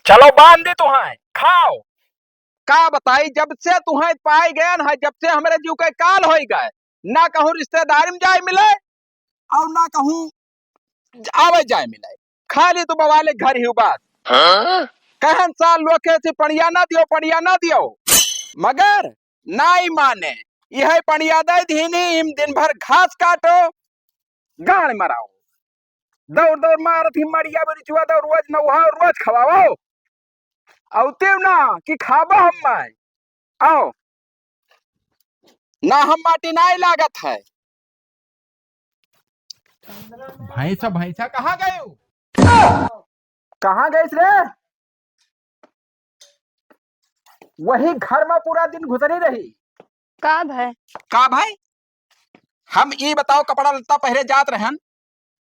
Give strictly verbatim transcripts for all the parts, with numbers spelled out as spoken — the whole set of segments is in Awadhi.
चलो बांध दी तुहैं, खाओ। का बताई, जब से तुहैं पाए गयन है, जब से हमरे जीव के काल होई गए, ना कहूँ रिश्तेदारी में जाए मिले और ना कहूँ आवे जाए मिले, खाली तू बवाले घर ही उबास। हाँ? कहन साल लोग के से पड़िया ना दियो, पड़िया ना दियो, मगर नाई माने। यह पड़िया दे दीनी, इम दिन भर घास काटो, गाड़ मराओ, दौड़ दौड़ मारत ही मड़िया बरिचुआ दौड़, रोज नौहाओ, रोज खवाओ। औते ना कि खाबो हम मैं। आओ ना, हम माटी नाई लागत है। भैंसा, भैंसा कहाँ गए हो? कहाँ गइस रे? वही घर में पूरा दिन घुसरी रही। का भाई? का भाई? हम ई बताओ, कपड़ा लत्ता पहरे जात रहन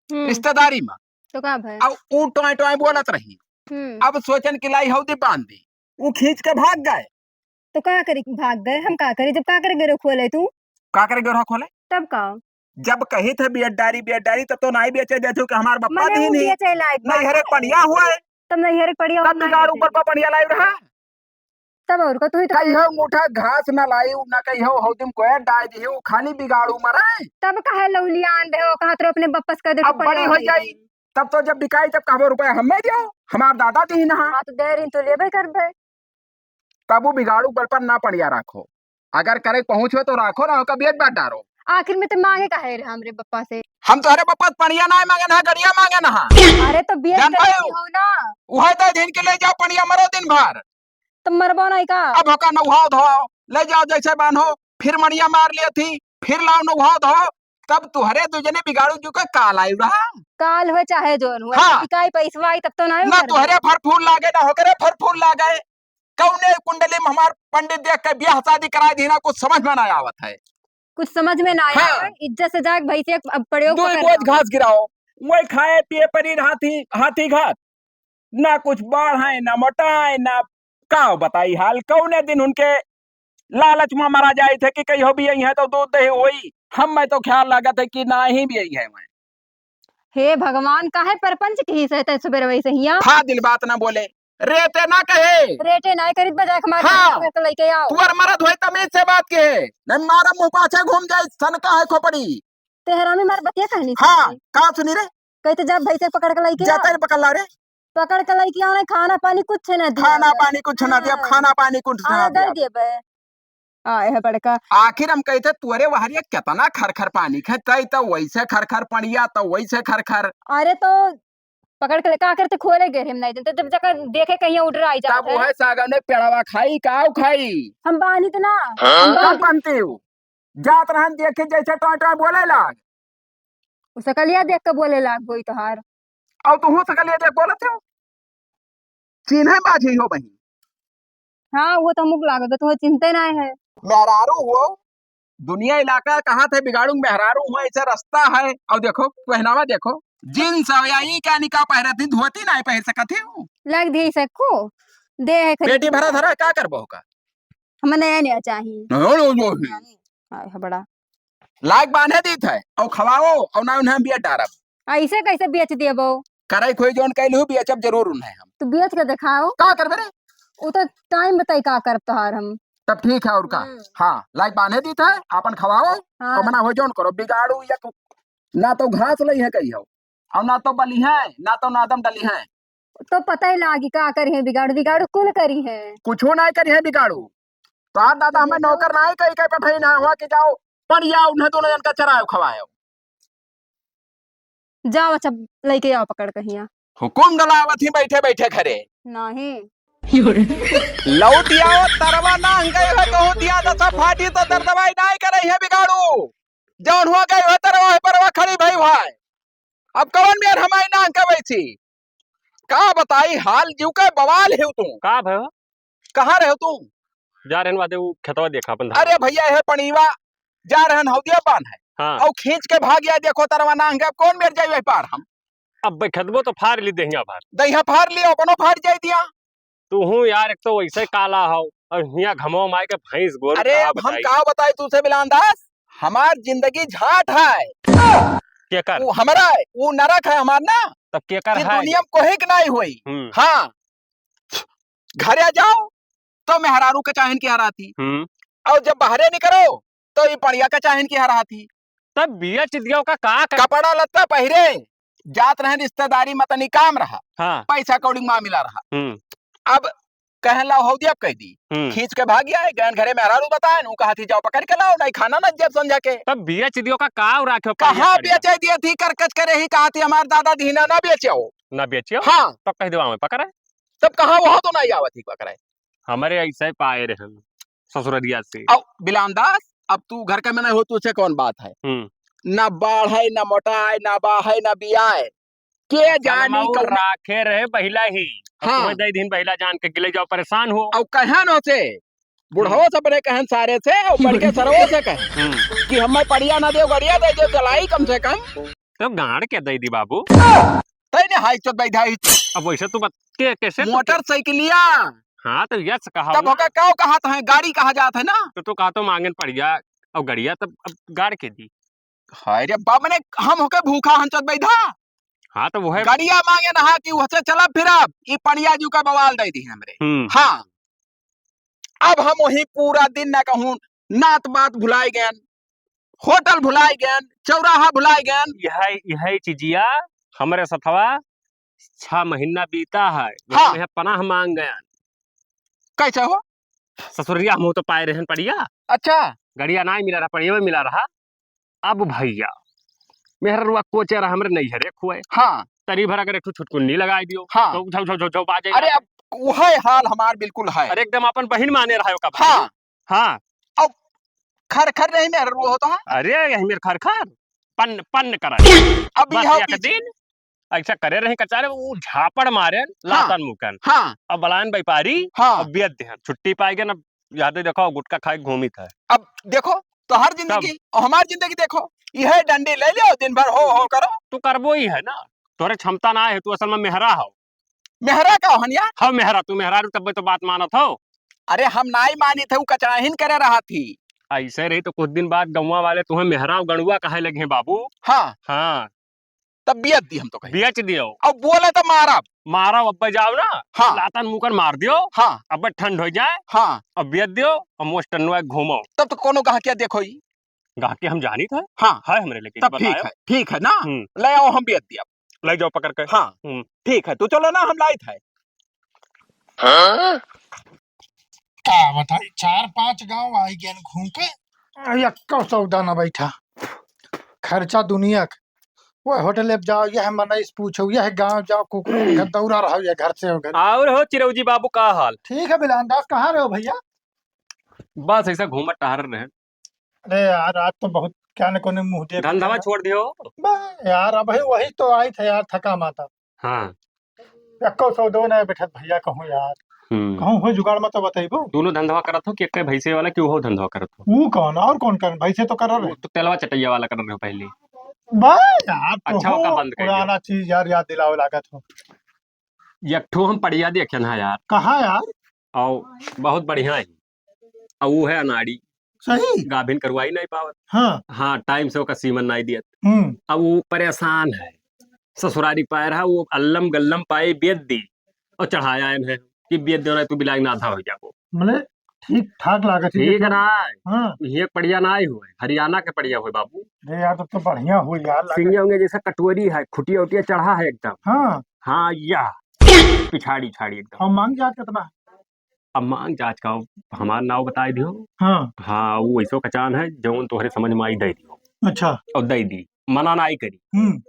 हम्म। रिश्तेदारी में, तो का भाई? अब ऊ टोय टोय बोलत रही। हम्म। अब सोचन कि लाई हौदी बांध दी, ऊ खींच के भाग गए। तो का करी, भाग गए? हम का करी, जब का करे गेरो खोले तू? का करे गेरो खोले? तब का? जब कही थे बियट डारी, बियट डारी, तब तो नाई बेचे देते हो कि हमार बप्पा मने दीन ऊ ही। बेचे लायक नहीं, बात हरे है। पड़िया हुआ है। तब नहीं हरे पड़िया तब हुआ बिगाड़ है। ऊपर पा पड़िया लाई रहा। तब और का, तू ही तो कहियो मुठा घास ना लाई, ना कहियो हौदिम कोया डाय दी, वो खाली बिगाड़ू मरे। तब कहे लौलियान दे हो, कहा तो अपने बप्पस कर दे, अब पड़िया बड़ी हो हो जाई। जाई। तब तो जब बिकाई, तब कहबो रुपया हमें दियो, हमार दादा दीन हा। हाँ, तो दे रही तो लेबे करबे। तब वो बिगाड़ू बल पर ना पड़िया राखो। अगर करे पहुँचो तो राखो, ना होकर बेच बांट डारो। आखिर में तो मांगे काहे रहे हमरे बप्पा से? हम तोहरे बप्पा से पड़िया ना मांगे ना, गड़िया मांगे ना। अरे तो बेच जानता के हो? हो ना। उहे दे दिन के ले जाओ पड़िया, मरो दिन भर। तो मरबो नहीं का? अब होका नौहाओ धोआओ, ले जाओ जैसे बांधो, फिर मड़िया मार लिया थी, फिर लाओ नौहाओ धोआओ, तब तुहरे दू जने बिगाड़ू जू का काल आयु रहा। काल हुए चाहे जोन हुए, हाँ। इकाई पैसवा आई तब तो ना ना उतरबे। तुहरे फर फूल लागे, ना होकरे फर फूल लागे। कौने कुंडली में हमार पंडित देख के ब्याह शादी कराए दीना, कुछ समझ में ना आवत है। कुछ समझ में ना हाँ। आवे, इज्जत से जाके भैंसे अब पड़े दो पकड़ बोझ लो। घास गिराओ, वही खाए पिए परी हाथी, हाथी घास। ना कुछ बढ़ाए, ना मोटाए, ना का बताई हाल। कौने दिन उनके लालच में मरा जाए थे कि कहियो भी यही है तो दूध दही होई। हम मैं तो ख्याल लागत है कि ना ही भी यही है मैं। हे भगवान, काहे परपंच की से तै सुबेर वही से हिया? फा दिल बात ना बोले। रेटे ना कहे। रेटे ना करित बजाए हमारे हाँ। घर के लइके आओ। तुअर मरद होई तमीज से बात कहे। नहीं मारा मुंह पाछे घूम जाए, सन का है खोपड़ी। ते हरामी मार बतिया कहनी हाँ, सुनी। का सुनी रे? कहते जा भैंसे पकड़ के लइके जाते आओ। पकड़ ला रे। पकड़ के लइके आओ, नहीं खाना पानी कुछ ना दिया खाना बे। पानी कुछ ना दिया, हाँ। खाना पानी कुछ ना आना दिया। दे दिए बे। आए है बड़का। आखिर हम कहते तुअरे वहरिया कितना खर खर पानी खे, तई तो वैसे खर खर पड़िया, तो वैसे खर खर। अरे तो पकड़ के ले, का करते खोले गए हम नहीं जानते, जब जगह देखे कहीं उड़ रहा ही तब जाता है। वह सागने पेड़वा खाई, काव खाई? हम बानी तो ना, हाँ? हम कब बानी। बनते हो? जात रहन देखे जैसे टॉय टॉय बोले लाग। उ सकलिया देख के बोले लाग होई तोहार। और तू हो सकलिया देख बोलत हो? चिन्हे बाझी हो बहिन। हाँ, वो तो मुख लागत, तो चिन्हते ना है। मेहरारू हो, दुनिया इलाका कहाँ थे बिगाड़ू मेहरारू हो, ऐसा रास्ता है। और देखो, पहनावा देखो, जींस और या ई क्या निकाह पहनत ही, धोती नहीं पहन सकत ही। लग दी सखो, दे है खरीद पेटी भरा के। धरा, का करबो का? हमें नया नया चाहिए। नया नया चाहिए। हाय, है बड़ा। लाग बांधे दीत है, और खवाओ, और ना उन्हें बिया डारब। ऐसे कैसे बेच देबो? करे कोई जौन कैलू, बेचब जरूर उन्हें हम। तो बेच के दिखाओ। का करबे रे? वो तो टाइम बताई का करब तोहार हम। तब ठीक है, और का? हम्म। हाँ, लाग बांधे दीत है, आपन खवाओ, हाँ। और मना हो जौन करो, बिगाड़ू या तू, ना तो घास लई है कहियो, और ना तो बली है, ना तो नादम डली है। तो पता ही लागी का करी है बिगाड़ू, बिगाड़ू कुल करी है। कुछो नहीं करी है बिगाड़ू। तो आज दादा हमें देखो। नौकर नहीं कही के पठाई ना हुआ कि जाओ पड़िया उन्हें दोनों जन का चरायो खवायो। जाओ अच्छा लइके आओ पकड़ के हियाँ। हुकुम डलावत ही बैठे बैठे घरे। नहीं। लौट आओ तरवा ना गए हो कहूँ दिया दसा फाटी तो दर्दवाई नहीं करे है बिगाड़ू। जौन हुआ गए हो तरवा है परवा खड़ी भई हुआ है। अब कौन मेर हमारी नांग का वैसी? का बताई हाल जीव के बवाल है तू। का भयो? कहाँ रहे तू? जा रहन वादे उ खेतवा देखा अपन धान। अरे भैया, हे पणीवा, जा रहन हौदिया बान है। हाँ। और खींच के भाग गया, देखो तरवा नांग है, अब कौन मेर जाई वही पार हम? अब भाई खेतबो तो फाड़ ली देहिया फाड़। दहिया फाड़ लिया, अपनो फाड़ जाई दिया। तू हूँ यार, एक तो वैसे काला हो और हिया घमवा मार के भैंस गोरू अरे, का अब हम बताई। का बताई तू से बिलान दास, हमार जिंदगी झाट है। केकर? वो हमरा है, वो नरक है हमार ना। तब केकर कि है? दुनिया में कोई के नहीं हुई। हम्म। हाँ। घरे जाओ, तो मेहरारू कचाहिन किहा रहती। हम्म। और जब बाहरे निकरो, तो ई पड़िया कचाहिन किहा रहती। तब बेच दियो का, का कर- कपड़ा लत्ता पहिरे, जात रहे रिश्तेदारी में, तनी काम रहा, हाँ। पैसा कौड़ी मामिला रहा। हम्म। अब कहन लाओ हौदिया कह दी, हम्म। खींच के भाग आए, गयन घरे मेहरारू बताएन, उ कहती जाओ पकड़ के लाओ, नहीं खाना ना जब संझा के। तब बेच दियो का, का राख्यो पड़िया कहाँ पड़िया? बेचे दिए थी, करकच करे ही कहती हमार दादा दीना ना बेचो। ना बेचो? हाँ। तब कह देवा हमें पकड़े। तब कहाँ वो तो नहीं आवत ही पकड़े। हमरे ऐसे पाए रहन ससुररिया से। अब बिलान दास, अब तू घर का में नहीं हो, तुझसे कौन बात है? हम्म। ना बाढ़ है, ना मोटा है, ना बा है, ना बिया है। के अब जानी कलमा उ कौन राखे रहे बहिला ही। अब हाँ। तुम्हें दे दिन बहिला जान के गिले जाओ, परेशान हो। अब कहन हो से, बुढ़वो हम्म। से अपने कहन सारे से, और बढ़ के सरवो से कहे हम्म। कि हमें पड़िया ना दे, गड़िया दे दो, चलाई कम से कम। तो गाड़ के दे दी बाबू। तैने हाई चोद बैठा ही। अब वैसे तू बत-, के, कैसे तू के- मोटरसाइकिलिया। हाँ, तो यस कहा तब हूँ। होके काव कहा तो है, गाड़ी कहा जात है ना। तो तू कहा तो मांगन पड़िया, और गड़िया तब अब गाड़ के दी। हाय रे बाप, मने हम होके भूखा हंचत बैठा। हाँ, तो वो है। गड़िया मांगे ना कि वहसे चला फिरब, ई पड़िया जू का बवाल दे दी हमरे। हम्म। हाँ। अब हम वही पूरा दिन ना कहूँ, नात बात भुलाए गयन, होटल भुलाए गयन, चौराहा भुलाए गयन। यह, यह चीजिया हमरे सथवा छह महीना बीता है, हाँ। हम यहाँ पनाह मांग गयन। कैसे हो? ससुरिया हम तो पाए रहन पड़िया। अच्छा। गड़िया नाई मिला रहा, पड़िया में मिला रहा। अब भैया, मेहररुआ कोचे रहा हमरे नैहरे खुए। हाँ। तरी भर अगर एक ठो छुटकुन्नी लगाई दियो, हाँ। तो झौ, झौ, झौ, झौ बाजे अरे, ना। अब वह हाल हमार बिल्कुल है। अरे, एकदम अपन बहिन माने रहा का भाई। हाँ। हाँ। अब खर खर नहीं मेहररुआ होता है। अरे, यही मेर खर खर, पन्न, पन्न करा। अब बस यह एक बीच दिन ऐसा करे रही कचारे, वो झापड़ मारे, हाँ। लातन मुकन। हाँ। अब बलायन व्यापारी, हाँ। अब बेच देहन, छुट्टी पाए गए ना, यादे देखो, गुटखा खाए घूमित है। अब देखो, तोहर जिंदगी, तब। और हमार जिंदगी देखो, यह डंडी ले लियो, दिन भर हो, हो करो। तू करबो ही है ना, तोरे क्षमता ना है, तू असल में मेहरा हो। मेहरा का हन यार? हाँ, मेहरा, तू मेहरा रू, तब तो बात मानत हो। अरे, हम नाई मानी थे, वो कचाहिन करे रहा थी। ऐसे रही तो कुछ दिन बाद गौवा वाले तुम्हें मेहरा और गणुआ कहे लगे हैं बाबू। हाँ। हाँ। तब बियत दी हम तो कहीं। बियत दियो। अब बोले तो मारब। मारब, अब जाओ ना। हाँ। लातन मुकर मार दियो। हाँ। अब ठंड हो जाए। हाँ। अब बियत दियो, अब मोस्टनुआ घूमो। तब तो कोनो कहा क्या देखो ही। गाहकी हम जानित है। हाँ। है हमरे लेके तब ठीक बतायो। है, ठीक है ना? हम्म। ले आओ, हम बेच दिया। ले जाओ पकड़ के। हाँ। हम्म। ठीक है, तू चलो ना, हम लाइत है। हाँ? का बताई, चार पांच गांव आई गए घूम के, आ, एक्को सौदा ना बैठा। खर्चा दुनिया के। वो होटल पे जाओ, यह मनई से पूछो, यह गांव जाओ, कुकुर के घर दौड़ा रहो, यह घर से हो घर। और हो चिरौजी बाबू, का हाल? ठीक है बिलान दास, कहाँ रहो भैया? बस ऐसा घूमत टहर रहे। अरे यार, आज तो बहुत क्या न कोने मुंह देख धंधवा लिया। छोड़ दियो। बे यार, अब वही तो आई थे यार, थका माता। हाँ। एक्को सौदो नहीं बैठत भैया, कहूँ यार। हम्म। कहूँ हो जुगाड़ में तो बतैबो। दोनों धंधवा करत हो कि एक्के भैंसे वाला, कि उहो धंधवा करत हो? वो कौन, और कौन कर, भैंसे तो कर रहे। वो तो तेलवा चटैया वाला कर रहे हो पहले। बे यार, तो अच्छा, हो ओका बंद कर दियो। पुराना चीज यार, याद दिलावे लागत हो। एक ठो हम पड़िया देखे ना यार। कहाँ यार? और बहुत बढ़िया है। और वो है अनाड़ी। सही? गाभिन करवाई नहीं पावत। हाँ। हाँ, टाइम से ओका सीमन नहीं दियत। हम्म। अब वो परेशान है। ससुरारी पाए रहा, वो अल्लम गल्लम पाए बेच दी। और चढ़ाया है कि बेच दे रहा, तू बिलाई ना आधा हो जाबो। मने ठीक ठाक लागत है ठीक जैसे। ना है। हाँ। ये पड़िया ना आई हुए, हरियाणा के पड़िया हुए बाबू। अरे यार, तब तो बढ़िया हुई यार, लागे। सिंगे होंगे जैसा कटोरी है, खुटिया उटिया चढ़ा है एकदम। हाँ। हाँ, या पिछाड़ी छाड़ी एकदम। और मांग जात कितना? अब मांग जात का हमार नाव बताई दियो। हाँ। हाँ, वो ऐसो कचान है, जौन तोहरे समझ में आई दे दियो। अच्छा। और दे दी, मना ना आई करी। हम्म।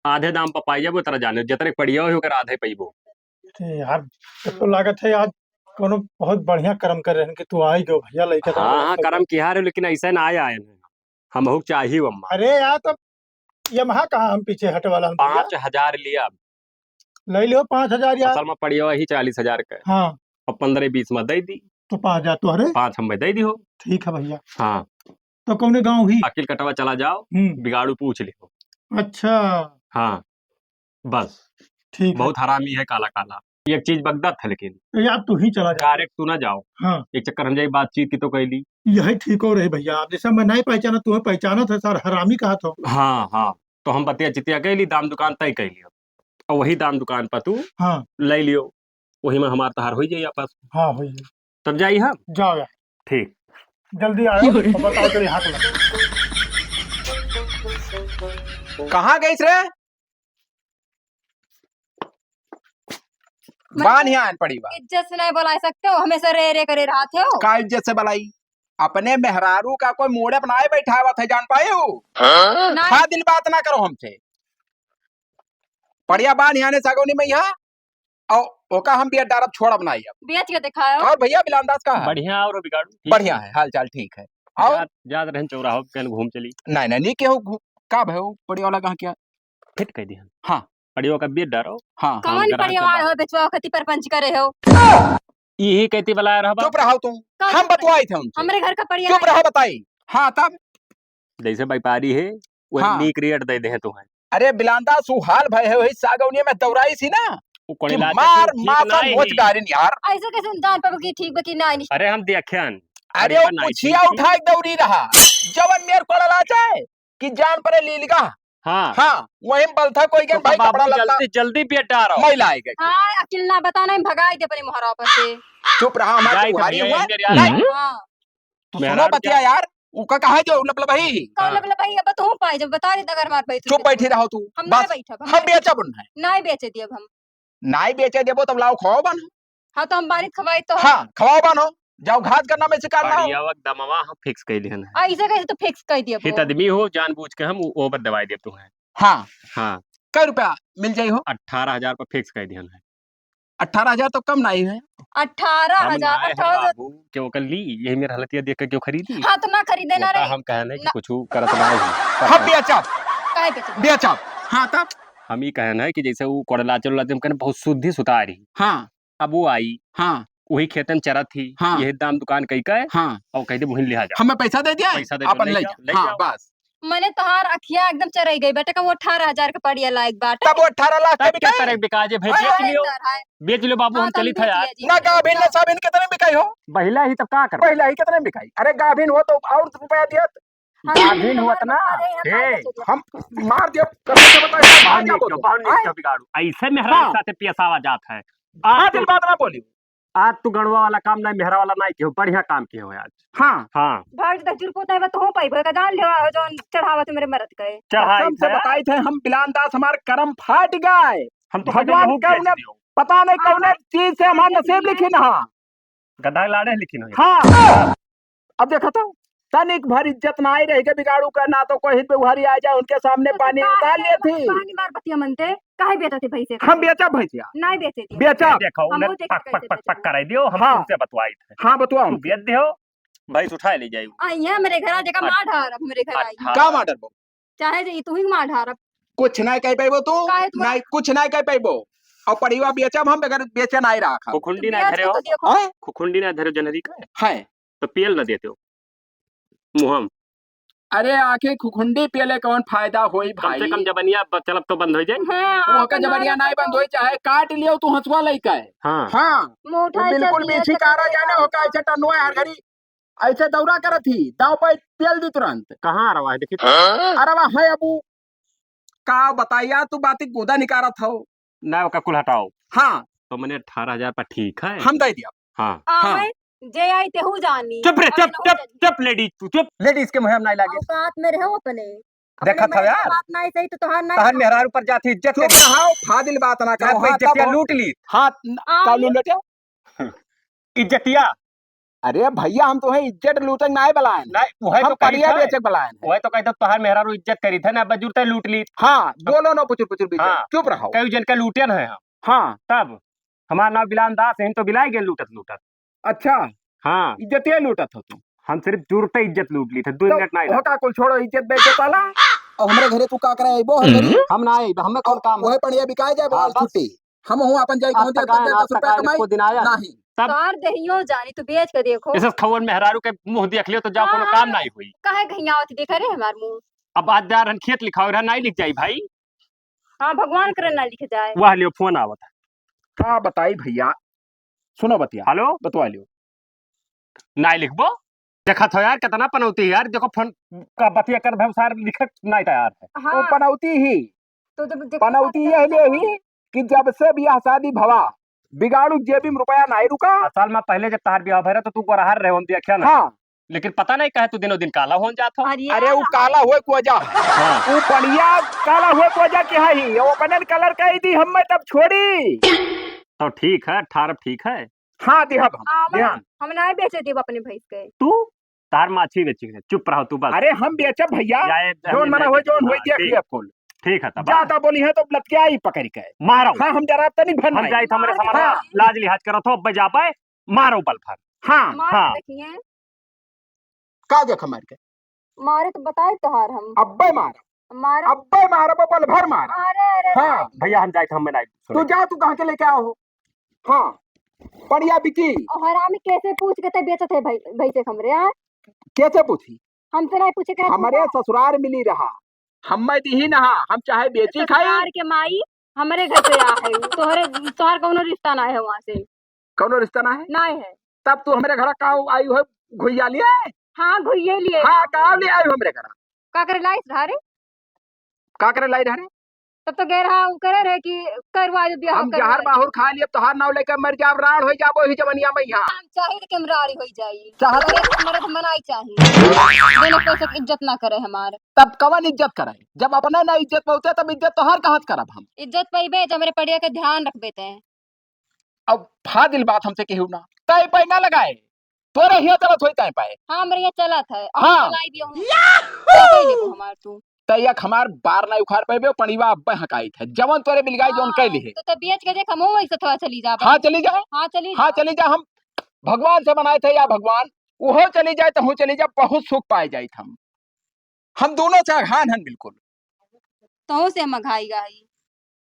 आधे दाम पर पाई जाबो, तेरा जाने, जितने पड़िया हो, ओकर आधे पइबो। अरे यार, तब तो लागत है आज कोनो बहुत बढ़िया कर्म कर रहे हैं कि तू आई गयो भैया, लइका तो हाँ, हाँ, बहुत कर्म किया रे, लेकिन ऐसे ना आए, आए हैं। हम बहुत चाहिए अम्मा। अरे यार, तब यमहा कहाँ हम पीछे हटे वाला हम भैया? पाँच हजार लिया। ले लियो पाँच हजार यार। असल में पड़िया वही चालीस हजार का है। हाँ। अब पन्द्रह बीस में दे दी। तो पाँच हजार तो अरे। पाँच हम में दे दी हो। ठीक है भैया। हाँ। तो कौने गाँव ही? अकिल कटवा चला जाओ, हम्म। बिगाड़ू पूछ लियो। अच्छा। हाँ, बस। ठीक है। बहुत हरामी है काला काला। एक चीज बगदत है लेकिन। ए, यार तू ही चला जा। Direct तू ना जाओ। हाँ। एक चक्कर हम जाई बातचीत की तो कैली। यही ठीक हो रही भैया, आप जैसे मैं नहीं पहचाना, तुम्हें पहचाना था सर, हरामी कहा था। हाँ, हाँ। तो हम बतिया चितिया कैली, दाम दुकान तय कैली। अब वही दाम दुकान पर तू हाँ। ले लियो। वही में हमार तहार होइ जाई आपस। हाँ, होइ जाई। तब जाई हम? जाओ यार। ठीक। जल्दी आयो, तो बताओ तेरी हाथ लगा। कहाँ गइस रे? मैं बान ही आन पड़ी बा। इज्जत से नहीं बुला सकते हो, हमेशा रे रे करे रहते हो। का इज्जत से बुलाई? अपने मेहरारू का कोई मूड़े बनाए बैठावत है, जान पाए हो? हाँ? नहीं। फाजिल बात ना करो हमसे। पड़िया बान ही आने सगौनी में यहाँ, और ओका हम बिया डारब, छोड़ब ना अब। बेच के दिखाओ। और भैया बिलान दास का है? बढ़िया और बिगाड़ू? ठीक बढ़िया है। है, हाल चाल ठीक है। और? जात, जात रहन चौराहा पे कहीं घूम चली। नहीं, नहीं, नहीं, केहू घू-, का भयो, पड़िया वाला कहाँ क्या? फिट कह दिहन। हाँ। पड़ियो का बेच डारो। हाँ। कौन पड़िया वाला हो, बेचवा खती परपंच करे हो? यही कहती बलाया रहबा। चुप रहो तुम। का हम चुप रहो? बतवाई थे उनसे। हमरे घर का पड़िया चुप नहीं। रहो, बताई। हाँ, तब? जैसे व्यापारी है, वो हाँ। नीक रेट दे दे तुहैं। अरे बिलांदा, सु हाल भय है, वही सागौनिया में दौड़ाई थी ना, वो कि कोड़ेला मार, चक्कर ठीक मासा नाई मोच है। गारिन यार। ऐसे कैसे जान पाबो कि ठीक बा कि नाई? अरे हम देखियन। अरे अरे वो पर नाई पुछिया ठीक है। उठा के दौड़ी रहा, जवन मेर कोड़ेला चाहे कि जान परे लीलगा। हाँ। हाँ, वही में बलथा कोई के तो भाई कपड़ा बाबू लत्ता जल्दी, जल्दी बेटा रहो। मैला आए गए। हाँ, अकिल ना बता, नहीं भगाई दे अपने मोहरा पर से। चुप रहा, हमारे जाई तो बुहारी भैया, हुआ। एक बेर यार। नहीं। हाँ। तू सुनो मेहरारू बतिया क्या? यार, उका कहा जो लपलपही? का हाँ। लपलपही? अब तू पाए जब बता दे, अगर हमार भाई तू चुप के बैठी तू। रहो तू। हम ना बस, बैठब, हम हम ना बेचब उन्हें। ना बेचे दियब हम। नाई बेचे देबो तब लाओ खवाओ बन। हाँ, तो हम बानी खवाई तो। हाँ, खवाओ बन हो। जाओ घात करना में शिकार ना हो। बढ़िया वक्त दमवा हम फिक्स कर दिहन है। ऐसे कैसे तू फिक्स कर दिया हित वो? आदमी हो, जानबूझ के हम ओ-, ओवर दवाई देब तुहैं। हाँ। हाँ। कै रुपया मिल जाई हो? अठारह हजार पर फिक्स कर दिहन है। अठारह हजार तो कम नाई है। अठारह हजार, हम नाई है अठारह हजार। बाबू, क्यों कर ली? यही मेरा हालतिया देख के क्यों खरीदी? हाँ, तो ना खरीदे ना ओका रे। हम कहन है कि ना। कुछ करत ना ही। हम बेचब। काहे बेचब? बेचब। हाँ, तब? हम ई कहन है कि जैसे ऊ कोड़ला चल रहा, हम कहन बहुत शुद्धि सुतार ही। हाँ। अब वो आई। हाँ। वही खेतन चरत ही। हाँ। यही दाम दुकान कई का है? हाँ। और कह दे, "वहीं ले आ जा।" हमें पैसा दे दिया है? पैसा दे दो, अपन ले ले जाओ, जाओ, ले हाँ, जाओ। बस। मने तोहार अखिया एकदम चरई गई बेटा, का वो अठारह हजार का पड़िया लायक बाटे। तब वो अठारह लाख के तब क्या बिकाई? करे बिका जे भाई, अरे बेच लियो। इधर है। बेच लियो बाबू, हम हाँ, तो हम चलित है बेच यार। लिया जी। ना गाभिन ना साभिन कितने में बिकाई हो? बहिला ही तब का करबो? बहिला ही कितने में बिकाई? अरे गाभिन हो तो और रुपया दियत। हम गाभिन नहीं होत ना। मार रहे हैं, ए, मार दे। हम मार दियो, कब से बताओ, मार बहुत जाबो नीक तो। बहुत नीक आए? बिगाड़ू। ऐसे मेहरा हाँ। एक साथे पेशावा जात है। हाँ, आज दिल बात ना बोली। आज तू गड़वा वाला काम नहीं, मेहरा वाला नहीं किहो, बढ़िया काम किहो आज। हाँ। हाँ। भाग दे, जुरपुत नहीं बा, तो हो पाई, भाई का जान लेवा हो, जौन चढ़ावत मेरे मरद के। चढ़ाई कसम से थे। बताई थे, हम बिलान दास, हमार करम फाट गए। हम तो भगवान कहते हैं, का लहू बेच उन्हें दियो। पता नहीं हाँ, कौन हाँ। चीज से हमार हाँ, नसीब हाँ। लिखी ना। गधा लाड़े लिखी नहीं। हाँ। अब देखा तो, तनिक भर इज्जत ना आई रही के बिगाड़ू का, ना तो कोई हित व्यवहारी आ जाए, उनके सामने तो पानी का उतार है, लिए थी। पानी मार बतिया मनते, काहे बेचत है भैंसे का? हम बेचब भैंसिया। नहीं बेचे थी। बेचब। ये देखो, हम उन्हें वो देख पक, के पक, पक, पक बेचब। कराई दियो, हम हाँ। तुमसे बतवाई थे। हाँ, बतवाओ। तुम बेच दियो, भैंस उठा ले जाई। आ, ये मेरे घर आ, जेका मार ढार, मेरे घर आई। अठारह। का मार डरबो? चाहे जे तू ही मार ढारब। कुछ नहीं कह पाइबो तू। काहे तू नहीं, कुछ नहीं कह पाइबो। और पड़िवा बेचब हम, बगैर बेचे नहीं रखा। खुखुंडी नहीं बेच धरे के हो। तो देखो। हैं? खुखुंडी नहीं धरे जनरी का। है। तो पेल न देते हो। मुहम। अरे आखिर खुखुंडी पेले कौन फायदा होई कम से भाई? कम जबनिया ब-, चलब तो बंद हो जाए। हाँ, वो का अपन जबनिया नारे नहीं बंद तो होई, चाहे काट लियो तू हंसुआ लइका है। हाँ। हाँ। मुंह वो उठाए बिल्कुल चल दिया, बीछी चल कारा दिया। जाने हो का, ऐसे टन्नुआ हर घड़ी ऐसे दौरा करत ही, दाव पे पेल दी तुरंत। कहाँ अरवा है, देखी तो। हाँ? अरवा है अबू, का बताइया, तू बाती गुदा निकारत हो। ना, ओका कुल हटाओ। हाँ। तो मने अठारह हजार पर ठीक है। हम दे दिया। हाँ। हाँ, हाँ। मैं जे आई तेहू जानी। चुप रे, अबे चुप, ना हो चुप, जानी। चुप, लेडीज, तू चुप। लेडीज के मुँह हम नहीं लागे। औकात में रहो अपने। देखत अपने हो यार। बात नहीं सही तो तोहार नहीं तोहार सही। मेहरारू पर जाती इज्जत चुप करी। रहो, फाजिल बात ना करो। हाँ, इज्जतिया तब हो। लूट ली। हाँ, न-, आ, का ये लूट लेते हो? इज्जतिया। अरे भैया, हम तोहे इज्जत लूटे नाय बलायन। नहीं, वह हम तो कही पड़िया था। बेचे बलायन। वह तो कहते तोहार मेहरारू इज्जत करी थे ना, बजुरते लूट ली। हाँ, बोलो ना पुचुर पुचुर बीच में। हाँ। चुप रहो। कई जन का लूटियन है हम। हाँ। तब हमार नाम बिलान दास है, हम तो बिलाई गए लूटत लूटत। अच्छा। हाँ। इज्जतिया लूटत हो तू। हम सिर्फ जुरते इज्जत लूट ली थे, दो तो मिनट नहीं हो लगा। का कुल छोड़ो, इज्जत बेइज्जत वाला। और हमरे घरे तू का करे अइबो हर घड़ी? हम ना आइब, हमें कौन अब काम है? वही पड़िया बिकाए जाए, हाँ, बोल बस। छुट्टी। हम हूँ अपन जाई अब कहूँ तक दे, आए, दस अब तक रुपया आए, कमाई। एको दिन आया? नहीं। तब तोहार देहियो जानी, तू बेच के देखो। इसे खौर मेहरारू के मुंह देख लियो तो जाओ, हाँ, कोनो हाँ, काम हाँ। नहीं हुई। काहे घियावत देखे रे हमार मुंह? अब आज जा रहन खेत लिखाओ, रहा नहीं लिख जाई भाई। हाँ, भगवान करे ना लिख जाए। वाह लियो, फोन आवत है। का बताई भैया, सुनो बतिया। हेलो? बतवा लियो। नहीं लिखबो? देखत हो यार, कितना पनौती है यार। देखो, फोन का बतिया कर, हम सार लिखत नहीं तैयार है। हाँ। वो पनौती ही। तो जब देखो पनौती बात यह करते ले हो। ही कि जब से बियाह शादी भवा, बिगाड़ू जेबी में रुपया नाहीं रुका। असल में पहिले जब तहार बियाह भय रहा तो तू गोरहर रहे, हम देखिया ना। हाँ। लेकिन पता नहीं काहे तू दिनों दिन काला होन जात हो। अरे अरे, उ यार, काला होए के वजह है। हाँ। उ पड़िया काला होए के वजह क्या है? वो अपने colour कही दी, हम मैं तब छोड़ी। तो ठीक है, अठारह ठीक है। हाँ, दिहब हम, आवा, ध्यान। हम नाहीं बेचे देब अपने भैंस के। तू? तार माछी बेची है, चुप रहो तू बस। अरे, हम बेचब भैया, या, ये, जौन ये मना नहीं होए, जौन होए, हाँ, देख ठीक। लिया कुल। ठीक है, तब जाता बोली है तो लतियाई पकड़ के। मारो। हाँ, हम जरा तनी भर हम नहीं। जाइत हमरे मार सामान, हाँ। लाज लिहाज करत हो, अब जा पाए, मारो बल भर। हाँ। मार हाँ। देखिए। का देख मार के? मारे तो बताए तोहार हम। अब्बे मार। मार। अब्बे मार, बल भर मार। अरे, अरे, हाँ। अरे। भैया, हम जाइत हम में नहीं। तू जा, तू कहाँ के लेके आओ हो? हाँ। पड़िया बिकी। और हरामी कैसे पूछ के ते बेचत है भाई, भैंसे हमरे, हाँ? कैसे पूछी? हमसे नहीं पूछे, कैसे हमरे पूछा? ससुरार मिली रहा। हम्मे दीही ना, हम चाहे बेची खाई। ससुरार के माई हमरे घर पे आ है, तोहरे, तोहर कौनो रिश्ता ना है वहाँ से। कौनो रिश्ता ना है? ना है। तब तू हमरे घर का आई हो घुइया लिए? हाँ, घुइये लिए। हाँ, का ले आई हो हमरे घर? का करे लाइस धारे? का करे लाई धारे? तब तो गए रहा, उ करे रहे कि करवा दे ब्याह, हम करवा जहर दे। माहुर खा लिए, तोहार नाव लेके मर जाब, राड़ हो जाबो ही जवनिया में यहाँ। हम चाहे कि हम राड़ी हो जाई। चाहत अरे, मर्द मनाई चाही। बिना पैसे के इज्जत ना करे हमार। तब कवन इज्जत करे? जब अपना ना इज्जत पहुँचे, तब इज्जत तोहार कहाँ से करब हम? इज्जत पइबे, जब हमरे पड़िया के ध्यान रखबे ते। अब फाजिल बात हमसे केहू ना। तय पे ना लगाए। तोरे हिया चलत होई तय पे। हाँ, हमरे हिया चलत है। अब हाँ। चलाई दियो हम। तय पे लेबो हमार तू। तय एक हमार बार ना उखाड़ पाइबे, पड़िया अब्बे हकाइत है। जवन तोरे मिल गई, जौन हाँ, कह ली है। तो, तो बेच के देख, हम वैसे थोड़ा चली जाबे। हाँ, चली जा। हाँ, चली हाँ, जा। चली जा। हम भगवान से मनाए थे या भगवान, उहो चली जाए, तहूँ चली जा, बहुत सुख पाए जाइत हम। हम दोनों चाघान हन बिल्कुल। तहूँ से हम अघाई गई।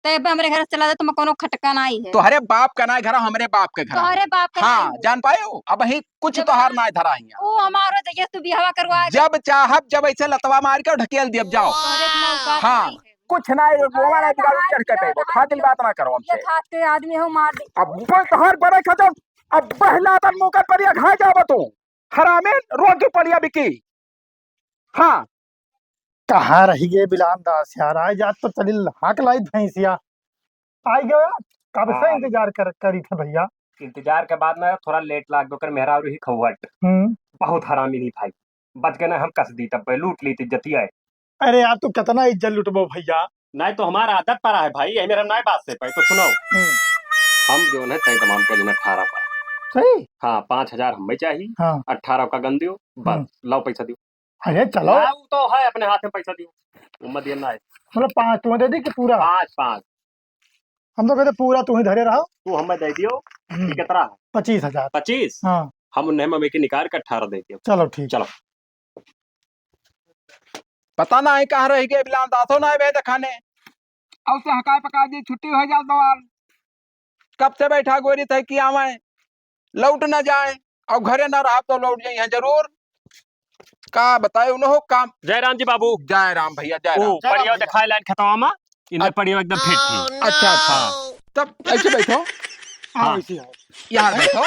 तै अब्बे हमरे घर से चला जा, तुम्हें कोनो खटका नाई है। तोहरे बाप का नाई घर, हमरे बाप के घर। तोहरे बाप का हाँ, नाई है। जान पाए हो? अब ही कुछ जब तोहार ना नाई धरा हिया। ओ हमारो जइया तू बियाहवा करवा दे। जब चाहब, जब ऐसे लतवा मार के ढकेल दियब, जाओ। तोहरे इतना औकात हाँ, नाई है। कुछ नाई, रोवा ना बिगाड़ू चढ़ के पेबो। फाजिल बात ना करो हमसे। ये खात के आदमी हो मार दे। अब ऊपर तोहार बड़े खत्म, अब बहला तन मुकर पर ये घा जाबो तू। हरामी, रोक के पड़िया बिकी। हाँ। कहाँ रहि गए बिलान दास यार, आइ जात तो चलिल हाँक लाइत भैंसिया। आइ गयो यार, कब से हाँ। इंतजार कर, करी थे भैया। इंतजार के बाद में थोड़ा लेट लाग गयो, ओकर मेहरारू ही खौहट। हम्म। बहुत हरामी नहीं भाई, बच गए ना हम कस दी तब लूट ली इज्जतिया है। अरे यार, तू कितना इज्जत लुटबो भैया? नहीं तो हमार आदत परा है भाई, यही मेरा नहीं बात से पाई तो सुनो। हम्म। हम जौन है तय तमाम के लेना अठारह पर। सही? हाँ, पाँच हजार हमें चाहिए, हाँ। अठारह का गन दियो, बस, हम्म। लाओ पैसा दियो। अरे चलो। हाँ, वो तो है, अपने हाथ में पैसा दियो, वो मत देना है। मतलब पाँच तुम्हें दे दी कि पूरा? पाँच, पाँच। हम तो कहते पूरा तू ही धरे रहो। तू हमें दे दियो, हम्म। ये कितना है? पच्चीस हजार। पच्चीस? हाँ। हम उन्हें मम्मी के निकाल के अठारह दे दियो। चलो ठीक। चलो। पता नाहीं कहाँ रहि गए, बिलान दासो नाहीं बे देखाने। अब से हकाय पकाय दी, छुट्टी होइ जात बवाल। कब से बैठा गोरी थे कि आवे, लौट न जाए, और घरे न रहा तो लौट जाइए जरूर। का बताए उन्हों काम। जय राम जी बाबू। जय राम भैया, जय ओ, राम। पड़िया देखाए लाइन खतवा मा, इन्हें अ- पड़िया एकदम फिट थी। अच्छा, अच्छा। हाँ। तब ऐसे बैठो। हाँ, हाँ। ऐसे हो। यहाँ बैठो।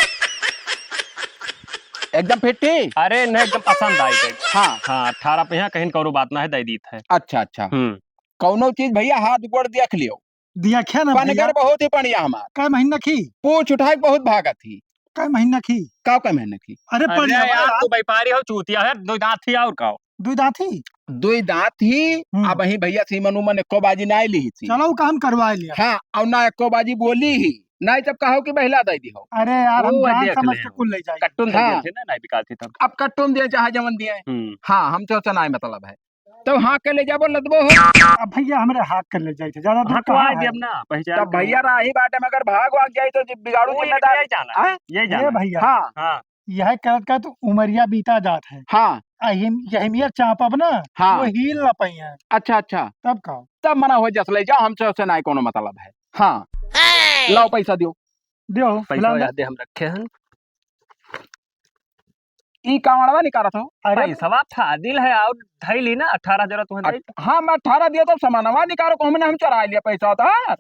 एकदम फिट थी? अरे, नहीं, एकदम पसंद आई गई। हाँ। हाँ, अठारह पे यहाँ कहीं कौनो बात ना है, दे दीत है। अच्छा, अच्छा। हम्म। कौनो चीज भैया हाथ गोड़ देख लियो। दिया ख्या ना पनगर भैया? बहुत ही बढ़िया हमार। कै महीना की? पूछ उठाए बहुत भागत ही। कै महीना की? का कै महीना की? अरे अरे बढ़िया यार, यार। तू व्यापारी हो, चूतिया है, दो दांत ही और का हो? दो दांत ही? दो दांत ही, हम्म। अब ही भैया सीमन उमन एको बाजी ना ली थी। चलो, काम करवा लिया। हाँ, और ना एको बाजी बोली ही। नहीं तब कहो कि बहला दे दी हो। अरे यार, हम वो जान देख समझ ले के हो। कुल ले जाए। कट्टुन दे हाँ। दिए थे ना, नहीं बिकाती तब। अब कट्टुन दिए चाहे जमन दिए। हम्म। हाँ, हम तो से ना मतलब है। तो हाँ के ले जाबो लदबो हो। अब भैया हमरे हाथ कर ले जाए थे, ज्यादा दूर हाँ, तो कहाँ आए है? देब ना, पहचान तब के भैया हो। राही बाटे में अगर भाग वाग जाए तो जि-, बिगाड़ू वो ये जिम्मेदार। यही जाना, हाँ? यही जाना। ए भैया। हाँ। हाँ। यह करत का तो उमरिया बीता जात है। हाँ। आ हिम-, यही मियर चापब ना, हाँ। वो हील ना पाई है। अच्छा, अच्छा। तब का? तब मना हो जस ले जाओ, हमसे उसे ना कोनो मतलब है। हाँ। लाओ पैसा दियो। दियो, पैसा बुला लो। याद दे हम रखे हैं। ई कावड़वा निकालत हो? अरे। पैसवा फादिल है, और धइली ना, अठारह हजार तुम्हें अठ-, दे। हाँ, मैं अठारह दिया, तो सामानवा निकालो, को हमने हम चुरा लिया पैसा उधार।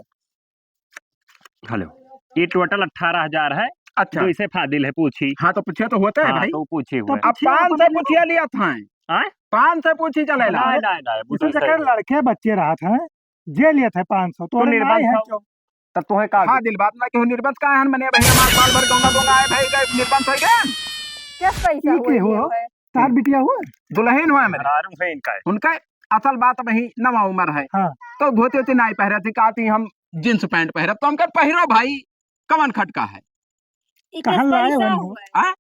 हेलो, ये total अठारह हजार है, अच्छा। जो इसे फादिल है, पूछी। हाँ, तो पूछे तो होता है हाँ, भाई। तो पूछी तो हुए। अब पूछिए, पाँच सौ बोलिए। पूछिए लिया था। आय? पाँच सौ पूछी चले ला। नहीं, नहीं, नहीं, वो इसे तो जकर सही है। लड़के बच्चे रहा था, जे लिया था पाँच सौ, तो तो अरे निर्बल नहीं है था। क्यों? तब तोहे का हाँ, दिल बात ना केहू निर्बंध का हन, मने भैया मार साल भर गंगा गंगा आए भाई, गए निर्बंध होइ गए। किस पैसा ई हुआ के ये हो? हुआ है? तार बिटिया हुआ? दुल्हन हुआ है मेरे। मेहरारू है इनका। उनका असल बात अबहीं नवा उमर है। हाँ। तो धोती वोती नाई पहिरत ही, कहती हम जींस पैंट पहिरब, तो हम कहे पहिरो भाई, कवन खटका है? ई किस कहाँ लाए पैसा हो इनको? हुआ है? हाँ?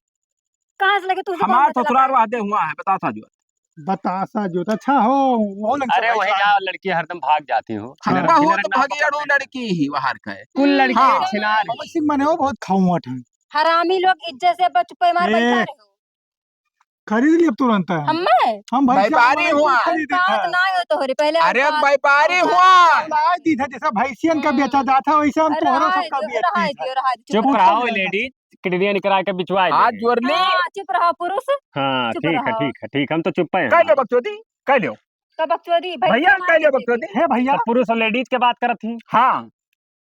कहाँ से लगे तू हमार ससुरार वहदे हुआ है, बतासा जोत। बतासा जोत, अच्छा हो, वो लग अरे वही ना, लड़की हरदम भाग जाती हो। हाँ, बहुत भगेड़ू लड़की ही वहार का है। कुल लड़की हाँ। छिनार है। पवन सिंह मने हो बहुत खाऊं है। हरामी लोग इज्जत से बच पे मार ए, बैठा रहे हो। खरीद लिया तुरंत है। हम्मे? हम भाई व्यापारी हुआ। खरीद बात था। ना हो तोहरे, पहले अरे हम बात व्यापारी हम हुआ। बात ला दी था, जैसा भैंसियन का हम्म। बेचा जाता है, वैसे हम अरे तोहरो रहा सबका दियो, बेच रहा दी था। दियो, रहा दियो, चुप चुप रहा रहा हो, दियो। लेडीज। किडनियां निकरा के बिचवा दे। हाथ जोड़ ली। हाँ, चुप रहो पुरुष। हाँ, चुप ठीक है, रहो। ठीक है, ठीक, हम तो चुप्पे हैं। कह लो बकचोदी, कह लो। का बकचोदी? भैया, कह लो बकचोदी। हे भैया। तो पुरुष और लेडीज के बात करत ही। हाँ।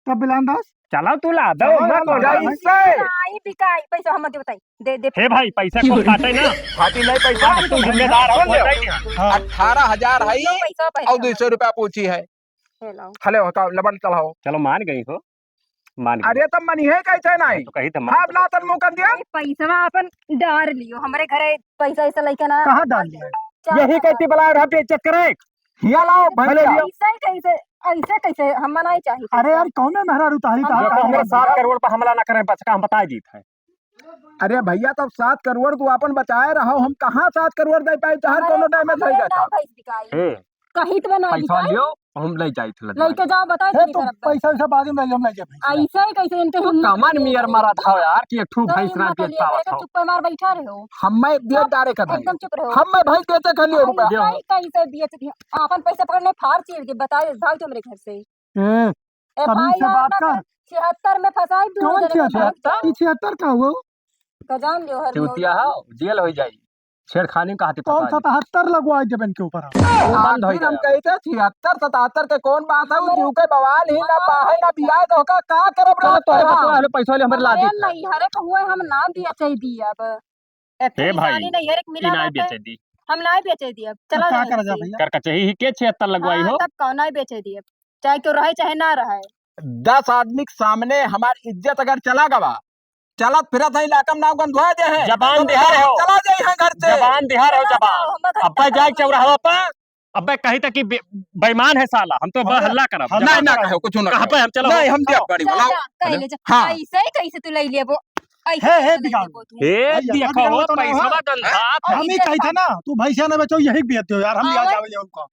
तब बिलान दास? चलो तू ला दो, चलो ना यार, तो ला दो। कैसे? आई बिकाई, पैसा हम दे बताई। दे, दे। हे भाई, पैसा कौन काटे ना? फाटी नहीं पैसा। हाँ, तू जिम्मेदार हो, बोल दे। हाँ। अठारह हजार है पैसा पहले और दो सौ रुपया पूछी है। हेलो। हेलो, हटाओ, लबन चढ़ाओ। चलो, मान गई हो, मान गई। अरे, तब मनी है कैसे नहीं? तो कही तो मान हाँ, गई। ना तन मुँह कर दिया। अरे, पैसवा अपन डार लियो, हमरे घरे पैसा ऐसा लेके ना। कहाँ डार लियो? चल, यही चल। कहती बला रहा, बेइज्जत करे। हिया लाओ, भले लियो। ऐसे कैसे, ऐसे कैसे? हम नहीं चाहिए अरे पैसा। यार, कौन है मेहरारू तारी हम तारी जो तारी हमरे बात सात है? करोड़ पर हमला ना करें, बस का हम बताई दीत है। अरे भैया, तब सात करोड़ तू आपन बचाए रहो, हम कहाँ सात करोड़ दे पाई, चाहे हमारे, कोनो damage हो हमारे जाता। ना भैंस बिकाई। हम्म। कहीं तो बनाई पैसा बिकाई। लियो, हम ले जाई थे लदवा। लेके जाओ, बताए हे, नहीं तो करब। पैसा वैसा बाद में ले, हम ले जाए भैंस। ऐसे ही कैसे इनके तू हिम्मत कमन नहीं मियर है। मरा था यार कि एक ठू तो भैंस ना हिम्मत बेच नहीं है, पावत मेरे को हो। चुप्पे मार बैठा रहे हो। हम मैं बेच आप डारे का भाई। एकदम चुप रहो। हम मैं भैंस बेचे के लिए रुपया। ऐसे ही कैसे बेच दिया? आपन पैसा पकड़ने फार चीर के बताए, भाग जाओ मेरे घर से। हम्म। ए अभी भाई, से यार बात ना कर। कर, छिहत्तर में फंसाई दू कौन जने के छिहत्तर? भाग जाओ। ई छिहत्तर का हुआ? का जान लियो हर चूतिया लोग। हो, जेल हो जाई। छेड़खानी का हाथी कौन फंसा ली। सतहत्तर लगवाई जब इनके ऊपर हम। वो बंद हो आखिर हम गया। कही थे छिहत्तर सतहत्तर के कौन बात है, वो हमरे जीव के बवाल ही ना पाहे ना बियाह तो का, का करब चलो, रहत तोहरे है? बतवा, हले पैसा ले हमरे ला अरे दे। नहीं, हरे कहुए हम ना बेचे दी अब। एक हे भाई, निशानी नहीं है, एक ई मिला नहीं बाटे। बेचे दी। हम नहीं बेचे दी अब। अब चला का जाए करा जा से। भैया? कर कचही ही के छिहत्तर लगवाई हाँ, हो? तब कौन नहीं बेचे दी अब? चाहे क्यों रहे, चाहे ना रहे। दस आदमी के सामने हमार इज्जत अगर चला गवा, चलत फिरत है इलाका में नाव गंधवा दे है। जबान तो दिहा रहे हो। चला जाई है घर से। जबान दिहा रहे हो, चला जबान। जाओ, हम घर अब्बे चला जाए जाओ। चौराहा पर, अब्बे कही था कि बे-, बेईमान है साला, हम तो बस हाँ, हल्ला करब। हम जबान ना ना कहो, कुछ ना कहाँ कहो। पे हम चलो? नहीं, हम चलो। दिया बड़ी चल, बुलाओ। जा, कह ले जा। हाँ। ऐसे ही कैसे तू ले लेबो? ऐसे हे, हे, कैसे ले बिगाड़। लेबो तू? हे, भैया, देखो, भैया, वो बताओ ना, पैसवा हाँ। गंधात है। हम ही ऐसे कही था ना, तू भैंसिया ना बेचो, यही बेच दो यार, हम लिया आवे। जावे जाओ उनको।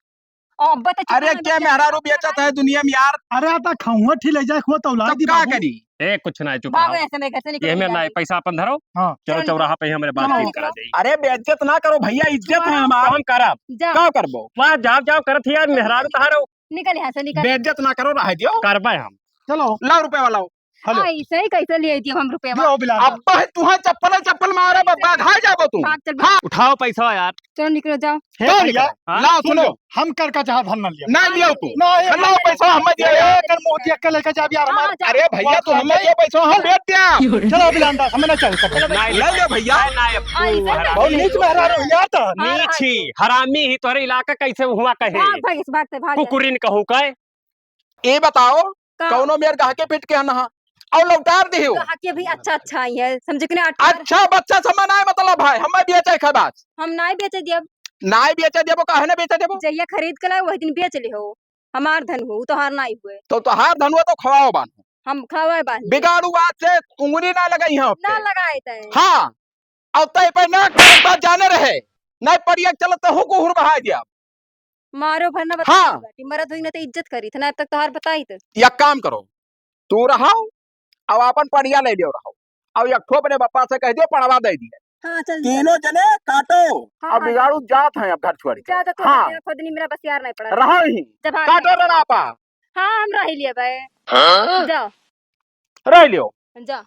ओ, बता चुप अरे, रहो, क्या बता मेहरारू चुप रहो। बेचत है दुनिया में यार? अरे, आता खौआ ठिले जाए, खो तो लाई तब दी का बाबू। करी? ए, कुछ ना, चुप भागो रहो। ऐसे मेरे घर से निकल ये में जाओ। ना, पैसा अपन धरो। हाँ। चलो, चलो, चौराहा पे ही हमारे बातचीत निकलो। करा दे। अरे, बेइज्जत ना करो भैया, इज्जत है हमार। हम करब। जाओ। का करबो? वहाँ जाओ, जाओ करत ही यार, मेहरारू तहारो। निकल यहाँ से, निकल। बेइज्जत ना करो, रह दियो। करबे हम। चलो। लाओ रुपया वाला। हेलो। हाँ, ऐसे ही कैसे ले दियो हम रुपया? दियो बिलाल। अब है, तुहे चप्पल, चप्पल मारे, बब्बा, घाय जाबो तू। भाग, चल, भाग। हाँ। उठाओ पैसा यार। चलो, निकलो, जाओ। हे तो भैया, निकलो। हाँ। लाओ, सुनो। हम कर का चाहा धन ना लिया। ना लियो तू। ना, ये लाओ पैसा, हम दिया ए, यार। कर मुंह देख के लेके जा, यार, हाँ, हमार। हाँ, जा। अरे भैया, तू हम दिया पैसा, हम बेच दिया। चलो, बिलाल दास, हमें ना चाहिए। चलो, ले ले भैया। नहीं, नहीं, अब हाँ, तू इधर हरामी। बहुत नीच मेहरारू यार तो। हाँ, नीच ही, हाँ। हरामी ही, तोहरे इलाका कैसे हुआ कहे? भाग, भाग, इस बात से भाग जा। कुकुरिन कहू कहे। ए बताओ, का? कौनो मेर गहके पिट के हन हा? और लौटार दिहो। गहके भी अच्छा अच्छा आई है, समझे कि नहीं? अठारह अच्छा बच्चा समझ ना आए, मतलब है, हमें बेचे के बाद। हम नाई बेचे दियब। नाई बेचे देबो, काहे ना बेचे देबो? जहिया खरीद के लाए, वही दिन बेच ले हो। हमार धन हो, उ तोहार नाई हुए। तो तोहार धन हुआ तो खवाओ बान। हम खवाए बान। बिगाड़ू बात से उंगली ना लगाई है ना पे। लगाए तय। हाँ, अब तय पे ना करे बात जाने रहे, नहीं पड़िया चलत तो हूँ कुहुर बहाय दिया। मारो भर ना बताई हाँ। बाटी, मरद होई ना तो इज्जत करी थे, ना अब तक तोहार बताई तो। या काम करो, तू रहो, अब अपन पड़िया ले लियो रहो, अब एक ठो अपने बापा से कह दियो पड़वा दे दिए। हाँ, चल जा। तीनों जने काटो। हाँ, अब हाँ, बिगाड़ू जात हैं अब घर छोड़ के। जा, जा, तू हाँ। अपने खुद नहीं, मेरा बस यार नहीं पड़ा। रहो ही। जब हाँ काटो नहीं। रे नापा। हाँ, हम रह लिए भाई। हाँ? जा। रह लियो। जा।